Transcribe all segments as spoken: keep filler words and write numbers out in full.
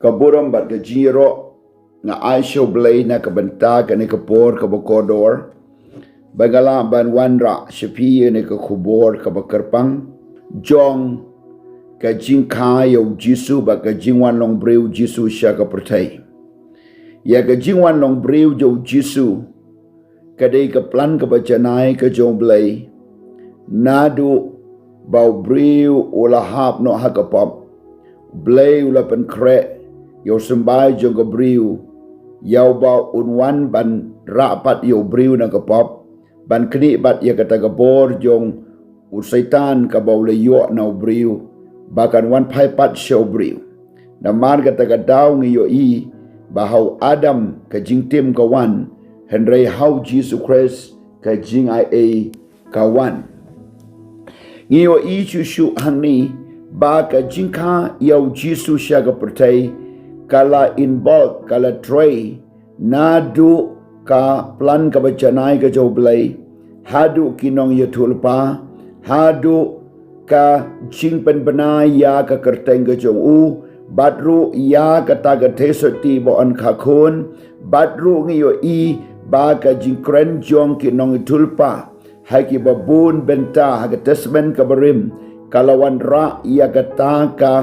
Ka burom bad ka jingïaroh nga ai sha U Blei na ka bynta kane ka por kaba kordor, ba nga lah ban wanrah sha phi ïa kane ka khubor kaba kyrpang jong ka jingkha ïa U Jisu bad ka jingwan long briew U Jisu sha ka pyrthei. Ïa ka jingwan long briew jong U Jisu ka dei ka plan kaba janai ka jong U Blei. Naduh ba u briew u la hap noh ha ka pop, U Blei u la pynkhreh ïa u symbai jong ka briew, ïa uba un wan ban rah pat ïa u briew na ka pop, ban knieh pat ïa kata ka bor jong u Soitan kaba u la ïoh na u briew, ba kan wan phai pat sha u briew. Namar kata ka daw ngi ïohi ba ha u Adam ka jingtim ka wan, hynrei ha U Jisu Khrist ka jingai ei ka wan. Ngi ïohi shuh shuh hangne ba ka jingkha ïa U Jisu sha ka pyrthei ka la involve, ka la trei naduh ka plan kaba janai ka jong U Blei, haduh ki nongïathuhlypa, haduh ka jingpynbna ïa ka kyrteng ka jong u, bad ruh ïa kata ka theisotti ba yn kha khun, bad ruh ngi ïohi ba ka jingkren jong ki nongïathuhlypa ha kiba bun bynta ha ka Testament kaba rim ka la wanrah ïa kata ka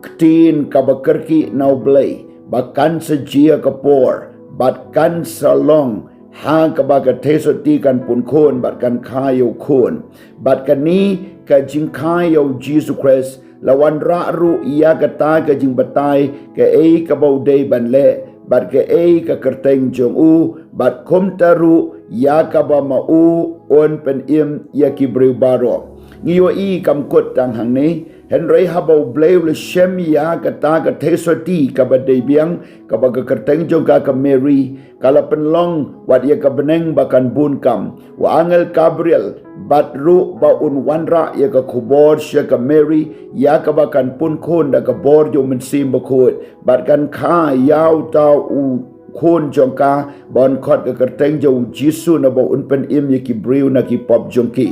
ktien kaba kyrkieh na U Blei ba kan sa jia ka por bad kan sa long ha kaba ka theisotti kan pun khun bad kan kha ïa u khun. Bad kane ka jingkha ïa U Jisu Khrist la wanrah ruh ïa kata ka jingbatai kaei kaba u dei ban leh bad kaei ka kyrteng jong u, bad kumta ruh ïa kaba ma u un pynim ïa ki briew baroh. Ngi ïohi kam kut tang hangne, hynrei haba U Blei u la shem ïa kata ka theisotti kaba dei biang, kaba ka kyrteng jong ka ka Mary, ka la pynlong wat ïa ka bneng ba kan bun kam. U angel Gabriel bad ruh ba un wanrah ïa ka khubor sha ka Mary ïa kaba kan pun khun da ka bor jong U Mynsiem Bakhuid, bad kan kha ïa uta u khun jong ka, ba yn khot ka kyrteng jong U Jisu, naba un pynim ïa ki briew na ki pop jong ki.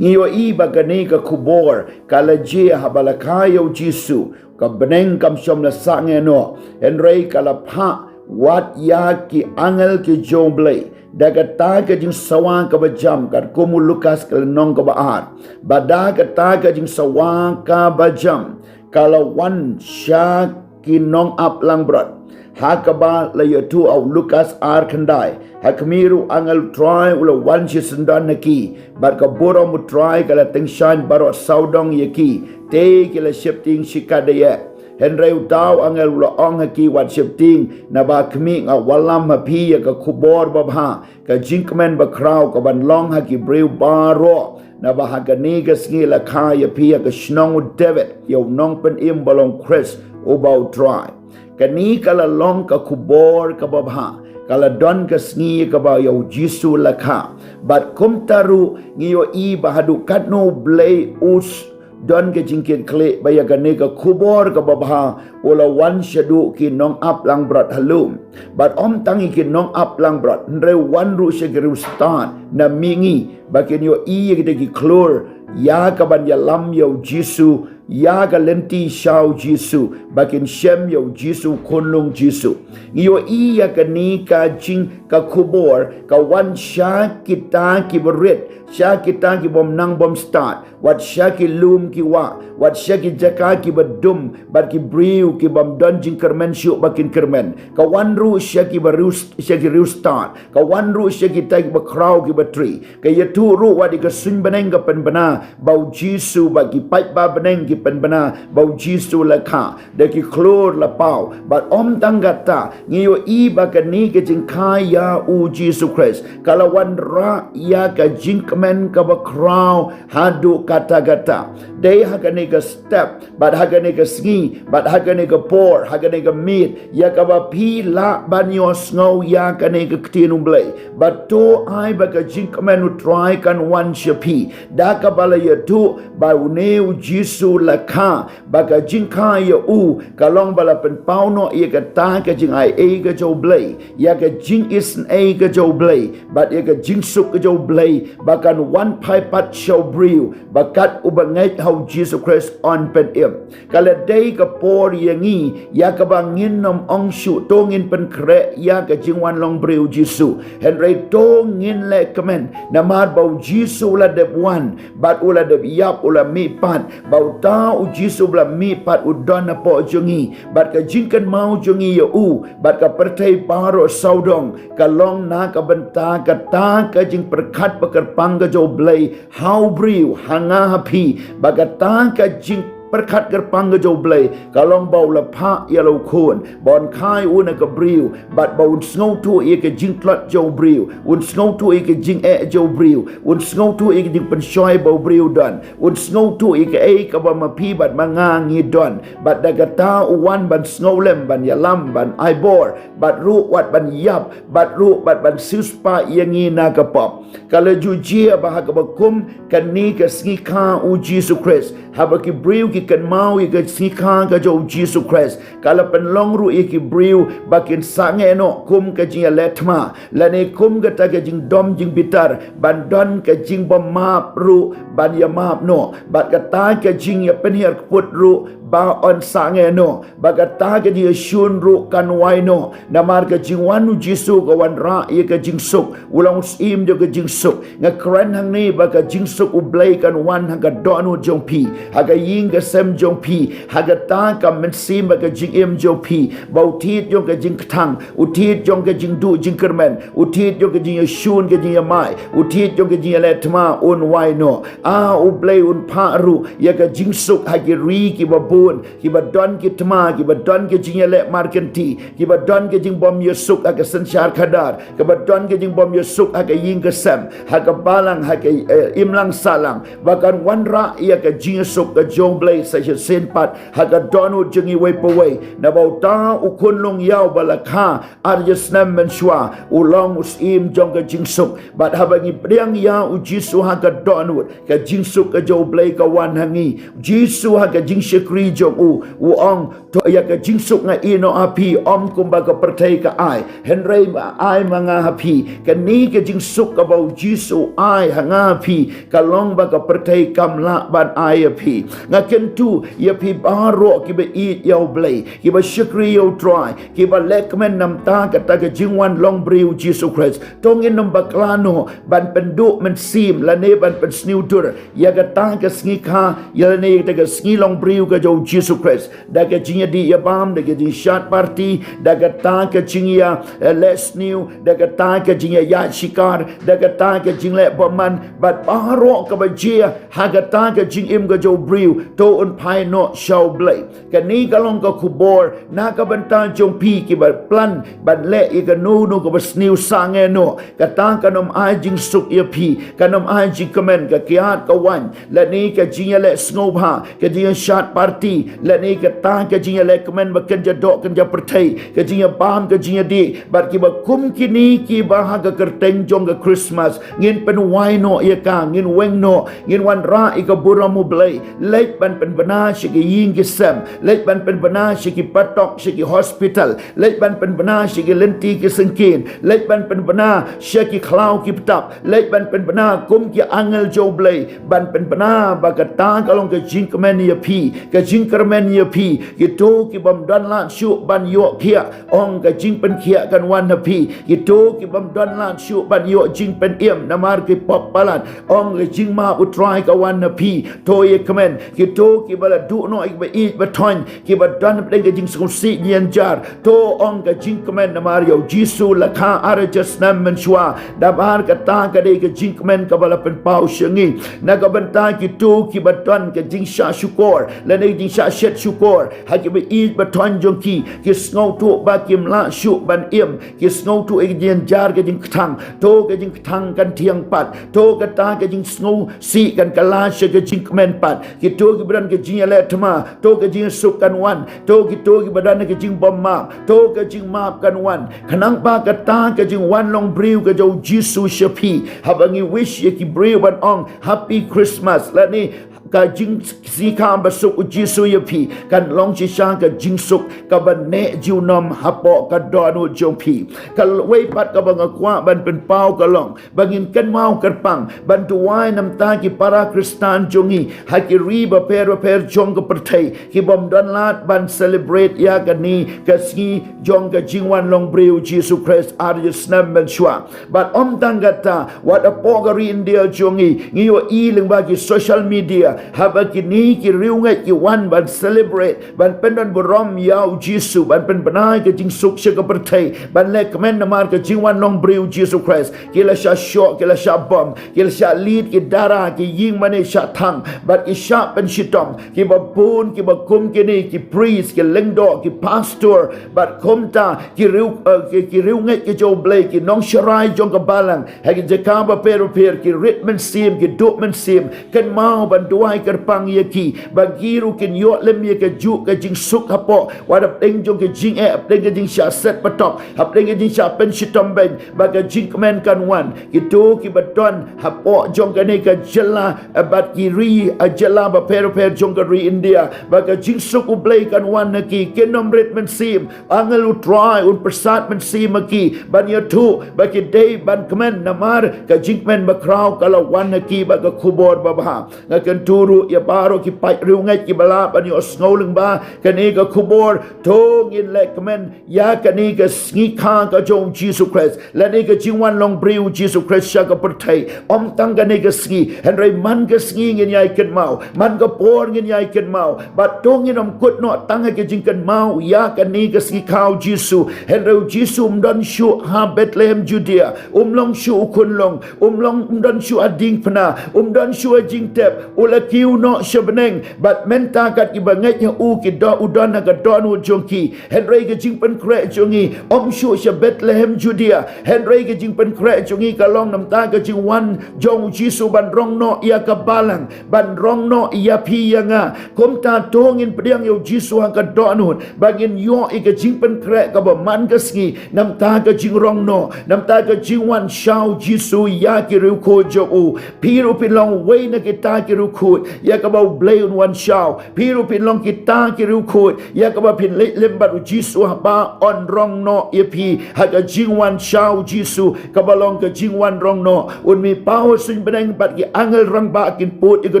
Ngi ïohi ba kane ka khubor ka la jia haba la kha ïa U Jisu, ka bneng kam shym la sangeh noh, hynrei ka la phah wat ïa ki angel ki jong U Blei da kata ka jingsawa kaba jam, katkum u Lukas ka lynnong kaba ar. Bad da kata ka jingsawa kaba jam ka la wan sha ki nongap langbrot, ha kaba la ïathuh ha u Lukas ar khyndai: Ha khmih ruh u angel U Trai u la wan shisyndon ha ki, bad ka burom U Trai ka la tyngshaiñ baroh sawdong ïa ki. Te ki la sheptieng shikatdei eh. Hynrei uta u angel u la ong ha ki: Wat sheptieng, naba ha khmih nga wallam ha phi ïa ka khubor babha, ka jingkmen bakhraw kaban long ha ki briew baroh. Naba ha kane ka sngi la kha ïa phi ha ka shnong u David ïa u Nongpynim ba long Khrist uba U Trai. Kane ka la long ka khubor kaba bha, ka la don ka sngi kaba ïa U Jisu la kha. Bad kumta ruh ngi ïohi ba haduh katno U Blei u s-, don ka jingkitkhlieh ba ïa kane ka khubor kaba bha u la wan shaduh ki nongap langbrot ha lum. Bad ym tang ïa ki nongap langbrot, hynrei wan ruh sha ki riewstad na mihngi, ba kin ïohi ïa kita ki khlur ïa kaban ïalam ïa U Jisu, ïa ka lynti sha U Jisu, ba kin shem ïa U Jisu, khunlung Jisu. Ngi ïohi ïa kane ka jing, ka khubor ka wan sha kita kiba rit, sha kita ki bym nang bym stad, wat sha ki lum ki wah, wat sha ki jaka kiba dum, bad ki briew ki bym don jingkyrmen shuh ba kin kyrmen. Ka wan ruh sha kiba riew, sha ki riewstad. Ka wan ruh sha kita kiba khraw kiba trei. Ka ïathuh ruh wat ïa ka suiñ bneng ka pynbna ba U Jisu, ba ki paidbah bneng ki pynbna ba U Jisu la kha da ki khlur la paw. Bad ym tang kata, ngi ïohi ba kane ka jingkha ïa U Jisu Khrist ka la wanrah ïa ka jingkmen kaba khraw haduh katta katta. Dei ha kane ka step, bad ha kane ka sngi, bad ha kane ka por, ha kane ka miet, ïa kaba phi lah ban ïohsngew ïa kane ka ktien U Blei. Bad to ai ba ka jingkmen U Trai kan wan sha phi da kaba la ïathuh ba une U Jisu la kha, ba ka jingkha ïa u ka long ba la pynpaw noh ïa kata ka jingai ei ka jong U Blei, ïa ka jingis ei ka jong U Blei bad ïa ka jingsuk ka jong U Blei ba kan wan phai pat sha u briew ba kat u bangeit ha u Jisu Khrist yn pynim. Ka la dei ka por ïa ngi ïa kaba ngin nym ong shuh to ngin pynkhreh ïa ka jingwan long briew Jisu. Hynrei to ngin leh kmen namar ba u Jisu u la dep wan bad u la dep ïap, u la mihpat, ba uta u Jisu ba la mihpat u don hapoh jong ngi bad ka jingkynmaw jong ngi ïa u bad ka pyrthei baroh sawdong ka long na ka bynta kata ka jingpyrkhat ba kyrpang ka jong U Blei ha u briew, ha nga ha phi, ba kata ka jingpyrkhat kyrpang ka jong U Blei ka long ba u la phah ïa la u khun ba un kha ïa u na ka briew bad ba un sngewthuh ïa ka jingtlot jong u briew, un sngewthuh ïa ka jingeh jong u briew, un sngewthuh ïa ka jingpynshoi ba u briew u don, un sngewthuh ïa kaei kaba ma phi bad ma nga ngi don. Bad da kata u wan ban sngewlem, ban ïalam, ban ai bor, bad ruh wat ban ïap, bad ruh bad ban siewspah ïa ngi na ka pop. Ka la ju jia ba ha kaba kum kane ka sngi kha u Jisu Khrist, haba ki briew ki kynmaw ïa ka sngi kha ka jong u Jisu Khrist, ka la pynlong ruh ïa ki briew ba kin sangeh noh kum ka jingïaleh thma lane kum kata ka jingdom jingbitar, ban don ka jingbym map ruh ban ïamap noh, bad kata ka jingïapynhiar kput ruh ba yn sangeh noh, ba kata ka jingïashun ruh kan wai noh. Namar ka jingwan u Jisu ka wanrah ïa ka jingsuk, u long u syiem jong ka jingsuk. Nga kren hangne ba ka jingsuk U Blei kan wan ha ka dohnud jong phi, ha ka ïing ka sem jong phi, ha kata ka mynsiem bad ka jingim jong phi, ba u thied jong ka jingkthang, u thied jong ka jingduh jingkyrmen, u thied jong ka jingïashun ka jingïamai, u thied jong ka jingïaleh thma un wai noh. A U Blei un phah ruh ïa ka jingsuk ha ki ri kiba bun, kiba don ki thma, kiba don ki jingïaleh markynti, kiba don ki jingbym ïasuk ha ka synshar khadar, kiba don ki jingbym ïasuk ha ka ïing ka sem, ha ka balang, ha ka, eh, imlang sahlang, ba kan wanrah ïa ka jingïasuk ka jong U Blei sa shisien pat ha ka dohnud jong ngi wei pa wei. Naba uta u khunlung ïaw ba la kha ar hajar snem mynshuwa u long u syiem jong ka jingsuk. Bad haba ngi pdiang ïa u Jisu ha ka dohnud, ka jingsuk ka jong U Blei ka wan ha ngi. Jisu ha ka jingshakri jong u, u ong, to ïa ka jingsuk nga ai noh ha phi, ym kumba ka pyrthei ka ai, hynrei ai ma nga ha phi. Kane ka jingsuk kaba u Jisu u ai ha nga ha phi ka long ba ka pyrthei kam lah ban ai ïa phi. Nga kyntu ïa phi baroh kiba ïeit ïa U Blei, kiba shakri ïa U Trai, kiba leh kmen namar kata ka jingwan long briew Jisu Khrist, to ngin nym bakla noh ban pynduh mynsiem lane ban pynsniewdur ïa kata ka sngi kha, ïa lane ïa kata ka sngi long briew ka jong u Jisu Khrist, da ka jingïadih ïabam, da ka jingshad party, da kata ka jingïa, eh, leh sniew, da kata ka jingïaid shikar, da kata ka jingleh bymman, bad baroh kaba jia ha kata ka jingim ka jong u briew, to un phai noh sha U Blei. Kane ka long ka khubor na ka bynta jong phi kiba plan ban leh ïa kano kano kaba sniew, sangeh noh. Kata kan ym ai jingsuk ïa phi, kan ym ai jingkmen. Ka kiad ka waiñ, lane ka jingïaleh sngewbha, ka jingïashad party, lane kata ka jingïaleh kmen ba kynja doh kynja pyrthei, ka jingïabam, ka jingïadih, bad kiba kum kine kiba ha ka kyrteng jong ka Christmas ngin pynwai noh ïa ka, ngin weng noh, ngin wanrah ïa ka burom U Blei. Leit ban pynbna sha ki ïing ki sem, leit ban pynbna sha ki patok, sha ki hospital, leit ban pynbna sha ki lynti ki syngkien, leit ban pynbna sha ki khlaw ki btap, leit ban pynbna kum ki angel jong U Blei, ban pynbna ba kata ka long ka jingkmen ïa phi, ka jingkyrmen ïa phi. Kito kibym don lad shuh ban ïoh khiah, ong ka jingpynkhiah kan wan ha phi. Kito kibym don lad shuh ban ïoh jingpynim namar ki pop palat, ong ka jingmap U Trai ka wan ha phi. To ïa kmen. Kito kiba la duh noh ïa kiba ïeit ba thoiñ, kiba don hapdeng ka jingsngewsih jingjar, to ong ka jingkmen namar ïa u Jisu la kha ar hajar snem mynshuwa. Namar kata ka dei ka jingkmen kaba la pynpaw sha ngi. Na ka bynta kito kiba don ka jingshah shukor lane ka jingshah shet shukor ha kiba ïeit ba thoiñ jong ki, ki sngewthuh ba kim lah shuh ban im, ki sngewthuh ïa ka jingjar ka jingkthang, to ka jingkthang kan thiang pat, to kata ka jingsngewsih kan kylla sha ka jingkmen pat. Kito kiba don ka jingïaleh thma, to ka jingsuk kan wan. To kito kiba don ka jingbym map, to ka jingmap kan wan. Khnang ba kata ka jingwan long briew ka jong u Jisu sha phi, haba ngi wish ïa ki briew ban ong Happy Christmas lane ka jingsngikha basuk u Jisu ïa phi kan long shisha ka jingsuk kaba neh junom hapoh ka dohnud jong phi. Kawei pat kaba nga kwah ban pynpaw ka long ba ngin kynmaw kyrpang ban duwai namar ki para Khristan jong ngi ha ki ri bapher bapher jong ka pyrthei ki bym don lad ban celebrate ïa kane ka sngi jong ka jingwan long briew u Jisu Khrist ar hajar snem mynshuwa. Bad ym tang kata, wat hapoh ka ri India jong ngi, ngi ïohi lyngba ki social media, haba kine ki riewngeit ki wan ban celebrate, ban pyndon burom ïa u Jisu, ban pynbna ka jingsuk sha ka pyrthei, ban leh kmen namar ka jingwan long briew u Jisu Khrist, ki la shah shoh, ki la shah bom, ki la shah lied, ki dara, ki ïing mane shah thang, bad ki shah pynshitom, kiba bun, kiba kum kine, ki priest, ki lyngdoh, ki pastor, bad kumta, ki riew, eh, ki, ki riewngeit ki jong u Blei, ki nongsharai jong ka balang, ha ki jaka bapher bapher, ki rit mynsiem, ki duh mynsiem, kynmaw ban duwai kyrpang ïa ki, ba ki ruh kin ïoh lem ïa kajuh ka jingsuk hapoh, wat hapdeng jong ka jingeh, hapdeng ka jingshah set patok, hapdeng ka jingshah pynshitom beiñ, ba ka jingkmen kan wan, kito kiba don, hapoh jong kane ka jylla, eh, bad ki ri, eh, jylla bapher bapher jong ka ri India, ba ka jingsuk u Blei kan wan na ki, kin ym rit mynsiem, angel u Trai, un pyrsad mynsiem ha ki, ban ïathuh, ba ki dei, ban kmen, namar, ka jingkmen bakhraw, ka la wan na ki, bad ka khubor babha. Nga kyntu ruh, ïa baroh ki paid riewngeit kiba lah, ban ïohsngew lyngba, kane ka khubor, to ngin leh kmen, ïa kane ka sngi kha ka jong u Jisu Khrist, lane ka jingwan long briew u Jisu Khrist sha ka pyrthei, ym tang kane ka sngi, hynrei man ka sngi ngin ïai kynmaw, man ka por ngin ïai kynmaw, bad to ngin ym kut noh tang ha ka jingkynmaw, ïa kane ka sngi kha u Jisu, hynrei u Jisu um don shuh ha Bethlehem Judea, um long shuh u khunlung, um long, um don shuh ha diengphna, um don shuh ha jingtep, u la kiew noh sha bneng, bad mynta kat kiba ngeit ha u ki doh u don ha ka dohnud jong ki, hynrei ka jingpynkhreh jong ngi, ym shuh sha Bethlehem Judea, hynrei ka jingpynkhreh jong ngi ka long namar ka jingwan jong u Jisu ban rong noh ïa ka balang, ban rong noh ïa phi ïa nga, kumta to ngin pdiang ïa u Jisu ha ka dohnud, ba ngin ïoh ïa ka jingpynkhreh kaba man ka sngi, namar ka jingrong noh, namar ka jingwan sha u Jisu ïa ki riewkhuid jong u, phi ruh phin long uwei na kita ki riewkhuid, ïa kaba u Blei un wan shaw, phi ruh phin long kita ki riewkhuid, ïa kaba phin leit lem bad u Jisu haba un rong noh ïa phi, ha ka jingwan sha u Jisu, kaba long ka jingwan rong noh, un mih paw ha suiñ bneng bad ki angel rangbah kin put ïa ka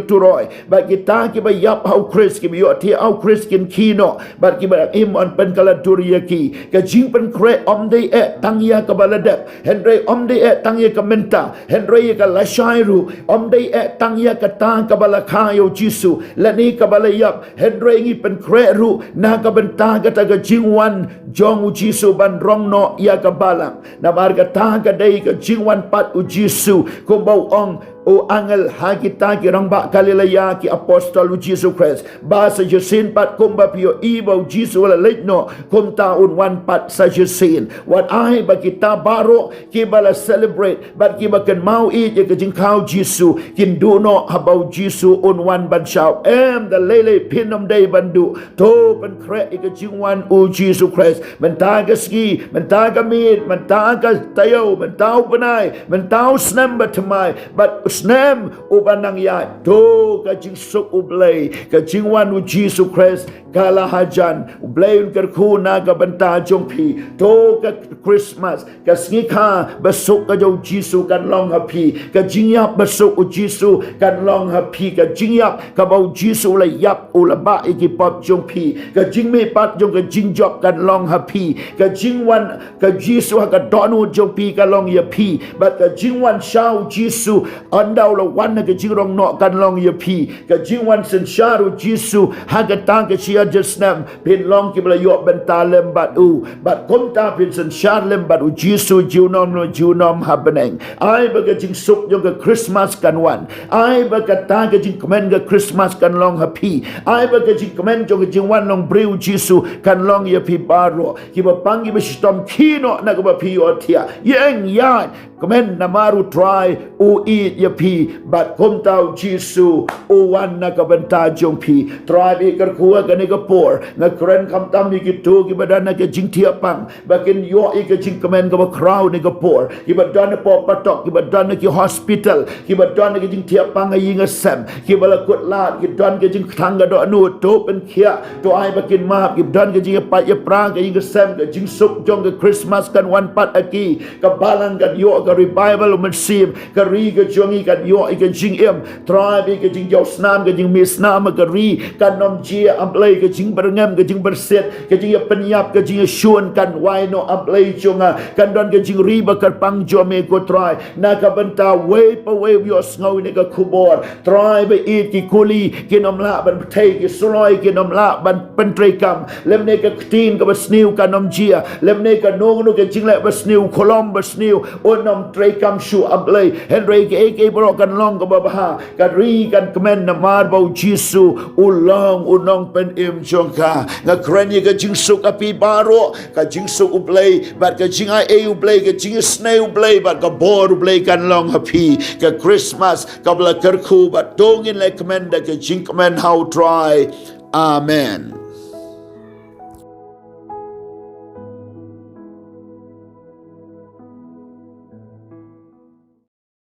turoi, bad kita kiba ïap ha u Khrist, kiba ïohthiah ha u Khrist kin khie noh, bad kiba dang im un pynkylla dur ïa ki, ka jingpynkhreh ym dei eh tang ïa kaba la dep, hynrei ym dei eh tang ïa ka mynta, hynrei ïa ka lashai ruh, ym dei eh tang ïa kata kaba la kha ïa u Jisu, lane kaba la ïap, hynrei ngi pynkhreh ruh, na ka bynta kata ka jingwan, jong u Jisu ban rong noh ïa ka balang, namar kata ka dei ka jingwan pat u Jisu, kumba u ong, u angel ha kita ki rangbah Galilea ki apostol u Jisu Khrist, ba sa shisien pat kumba phi ïohi ba u Jisu u la leit noh, kumta un wan pat sa shisien. Wat ai ba kita baroh kiba la celebrate, bad kiba kynmaw ïa ka jingkha u Jisu, kin duh noh haba u Jisu un wan ban shaw, em da lei lei phin ym dei ban duh, to pynkhreh ïa ka jingwan u Jisu Khrist, mynta ka sngi, mynta ka miet, mynta ka taïew, mynta u bnai, mynta u snem bathymmai, bad u snem uba nang ïaid, to ka jingsuk u Blei, ka jingwan u Jisu Khrist, ka la hajan, u Blei un kyrkhu na ka bynta jong phi, to ka Christmas, ka sngi kha basuk ka jong u Jisu kan long ha phi, ka jingïap basuk u Jisu kan long ha phi, ka jingïap kaba u Jisu u la ïap u la bah ïa ki pop jong phi, ka jingmihpat jong ka jingjop kan long ha phi, ka jingwan ka Jisu ha ka dohnud jong phi ka long ïa phi, bad ka jingwan sha u Jisu, ynda u la wan na ka jingrong noh kan long ïa phi, ka jingwan synshar u Jisu ha kata ka shi hajar snem, phin long kiba la ïoh bynta lem bad u, bad kumta phin synshar lem bad u Jisu junom la junom ha bneng. Ai ba ka jingsuk jong ka Christmas kan wan. Ai ba kata ka jingkmen ka Christmas kan long ha phi. Ai ba ka jingkmen jong ka jingwan long briew u Jisu kan long ïa phi baroh. Kiba pang kiba shitom khie noh na kaba phi ïohthiah. Ïeng ïaid kmen namar u Trai u ïeit ïa phi, bad kumta U Jisu u wan na ka bynta jong phi. Trai, ba i kyrkhu ha kane ka por, nga kren khamtam ïa kito kiba don ha ka jingthiah pang, ba kin ïoh ïa ka jingkmen kaba khraw ha kane ka por, kiba don ha pop patok, kiba don ha ki hospital, kiba don ha ka jingthiah pang ha ïing ha sem, kiba la kut lad, ki don ka jingkthang ka dohnud, to pynkhiah, to ai ba kin map, kiba don ka jingïapait ïapra ha ïing ha sem, ka jingsuk jong ka Christmas kan wan pat ha ki, ka balang kan ïoh ka revival U Mynsiem, ka ri ka jong ngi kan ïoh ïa ka jingim. Trai, ba ka jingjaw snam, ka jingmih snam ha ka ri kan ym jia, A Blei, ka jingbyrngem, ka jingbyrsih, ka jingïapynïap, ka jingïashun kan wai noh, A Blei jong nga, kan don ka jingri ba kyrpang jong me, ko Trai. Na ka bynta uwei pa uwei u ïohsngew ïa kane ka khubor, Trai, ba ïeit, ki kuli kin ym lah ban pynthei, ki suroi kin ym lah ban pyntreikam, lymne ka ktien kaba sniew kan ym jia, lymne kano kano ka jingleh ba sniew, khlem ba sniew, un ym treikam shuh, A Blei. Hynrei kaei kaei baroh kan long kaba bha, ka ri kan kmen namar ba U Jisu u long U Nongpynim jong ka. Nga kren ïa ka jingsuk ha phi baroh, ka jingsuk U Blei bad ka jingaiei U Blei, ka jingisynei U Blei bad ka bor U Blei kan long ha phi. Ka Christmas kaba la kyrkhu, bad to ngin leh kmen da ka jingkmen ha U Trai. Amen.